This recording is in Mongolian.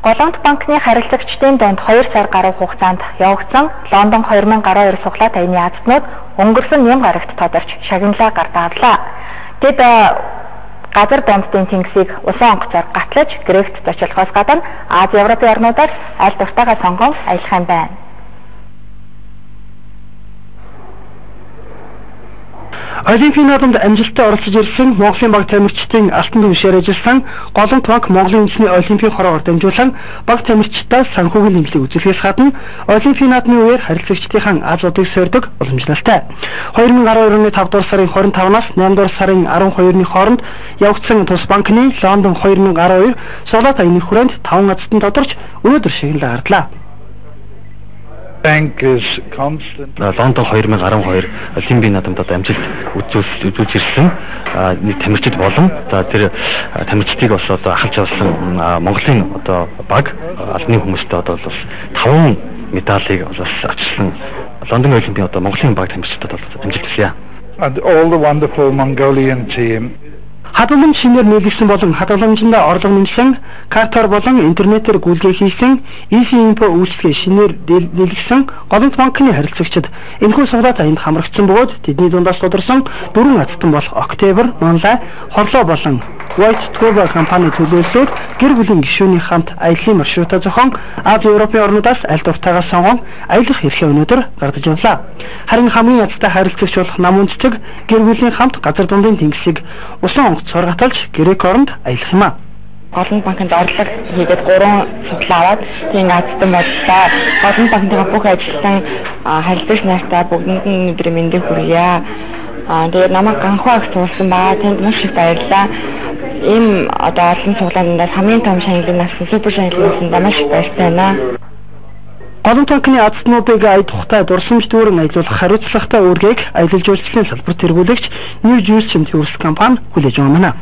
Голомт банкны харилцагчдын дунд 2 сар гаруй хугацаанд явагдсан Лондон 2012 суглаат аяны азтнууд өнгөрсөн нэм гарагт тодорч шагналаа гардаавлаа. Тэд газар дундын тэнгисийг усан онгоцоор гатлаж Грект зочлохоос гадна Ази, Европын орнуудаар аль дуртайгаа сонгон аялах юм байна. Олимпийн наадамд амжилттай оролцож ирсэн Монголын баг тамирчдын алтан түвшээр ажилласан Голомт банк Монголын үндэсний олимпийн хороогоор дамжуулан баг тамирчдаа санхүүгийн дэмжлэг үзүүлэхээс гадна олимпийн наадмын үеэр харилцагчдын азуудыг сорьдог уламжлалтай. 2012 оны 5 дугаар сарын 25-наас 8 дугаар сарын 12-ны хооронд явагдсан тус банкны Лондон 2012 суглаат аяны хүрээнд 5 азтан тодорч өнөөдөр шагналаа гардлаа. Bank is constant. Лондон 2012 Олимпийн наадамд одоо амжилт үзүүлж ирсэн нэг тамирчид болон за тэр тамирчдыг бас одоо ахалж авсан Монголын одоо баг албаны хүмүүстэй одоо бас 5 медалийг бас авчирсан Лондон Олимпийн одоо Монголын баг тамирчдад бол амжилт хүсье. And all the wonderful Mongolian team. Хадгаламж шинээр нийлэгдсэн болон хадгаламжиндаа орлого нэмсэн, картаар болон интернетээр гүйлгээ хийсэн, Easy Info үйлчилгээ шинээр нийлэгдсэн Голомт банкны харилцагчид энэхүү суглаат аянд хамрагдсан бөгөөд тэдний дундаас тодорсон 4 азтан бол Октябрь, Монлай, Хорлоо болон White Tour компани төлөөллөөр гэр бүлийн гишүүний хамт аяллаа маршрутаа зохион Ази, Европын орнуудаас аль дуртайгаа сонгон аялах эрхээ өнөөдөр гаргаж явлаа. Харин хамгийн ядтай харилцагч болох нам үндэстэг гэр бүлийн хамт газар дундын тэнгисийг усан онгоцоор гаталж Грек оронд аялах юм а. Голомт банкнд орлого хийгээд 3 суглаа аваад тийм азтан боллоо. Голомт банкны бүх ажилтан харилцагч нартай бүгдэнд нь өдрийн мэндийг хүргье. Тэгээд намайг ганхуу агт суулсан ба танд маш их баярлалаа. Ийм одоо олон суглаанаас хамгийн том шагналыг авсан, супер шагналыг авсандаа маш их баяртай байна. Голомт банкны азтнуудыг ая тухтай дурсамж дүүрэн аялуулах хариуцлагатай үүргийг аялал жуулчлалын салбарт тэргүүлэгч New Jersey Tourist компани хүлээж авна.